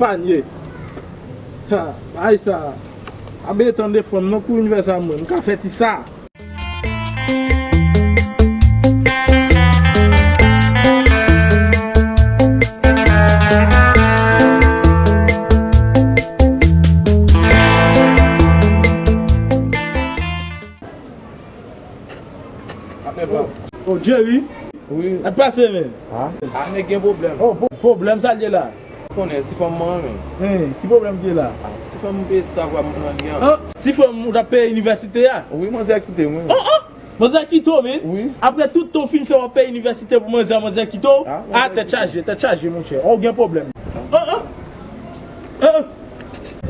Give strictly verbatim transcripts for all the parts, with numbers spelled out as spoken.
Panye. Ha, bay sa. Abe tande fanm non pou inivèsè mwen. M ka fè ti sa. Oh, Jerry. Wi. Sa k pase, men? Ha? A, nèg gen pwoblèm. Oh, po-, pwoblèm sa l ye la? Konnen, ti fanm mwen, men. Hen, ki pwoblèm ki ye la? A, ti fanm m peye travay mwen nan li an. An, ti fanm ou t ap peye inivèsite a? Wi, manzè kite m, wi. Oh, oh! Manzè kite w, men? Wi. Apre tout tan w fin fè w ap peye inivèsite pou manzè, manzè kite w? A, tèt chaje, tèt chaje, monchè. Oh, ou gen pwoblèm. Oh, oh! Oh, oh!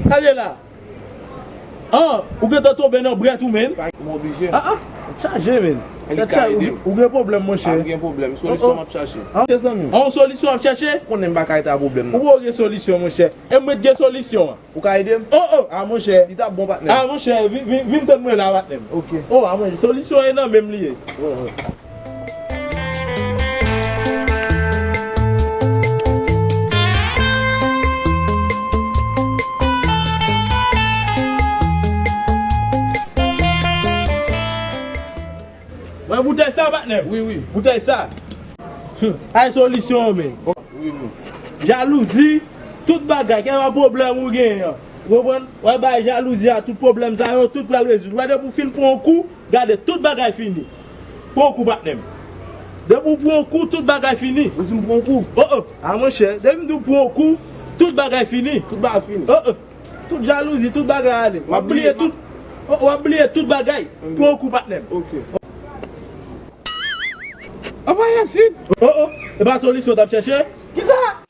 Sa l ye la? An, ou gentan tonbe nan brèt ou, men. M oblije. A, a, chaje, men. Tèt chaje, ou gen pwoblèm, monchè. M gen pwoblèm. Solisyon m ap chache. An, yon solisyon w ap chache? Konnen m pa ka rete a pwoblèm nan. Ou poko gen solisyon, monchè. E mwen t gen solisyon an. Ou ka ede m? Oh, oh, a, monchè. Li t ap bon, patnè. A, monchè, vin, vin, vin tann mwen la, patnè m. Ok. Oh, a, monchè, solisyon e nan men m li ye. Wè boutèy sa, patnè m? Wi, wi. Boutèy sa. Hmm. Ay solisyon, men. Wi, wi. Jalouzi, tout bagay, kèlkeswa pwoblèm ou genyen an. Ou konprann? Wè bay jalouzi a, tout pwoblèm sa yo, tout pral rezoud. Wè depi w fin pran yon kou, gade, tout bagay fini. Pran yon kou, patnè m. Depi w pran yon kou, tout bagay fini. Ou di m pran yon kou? Oh, oh. A, monchè, depi m di w pran yon kou, tout bagay fini. Tout bagay fini. Oh, oh. Tout jalouzi, tout bagay ale. W ap bliye tout. Oh, w ap bliye tout bagay. Pran yon kou, patnè m. Ok. Apa Yasid? Oh, oh. E pa solisyon w t ap chèche? Kisa?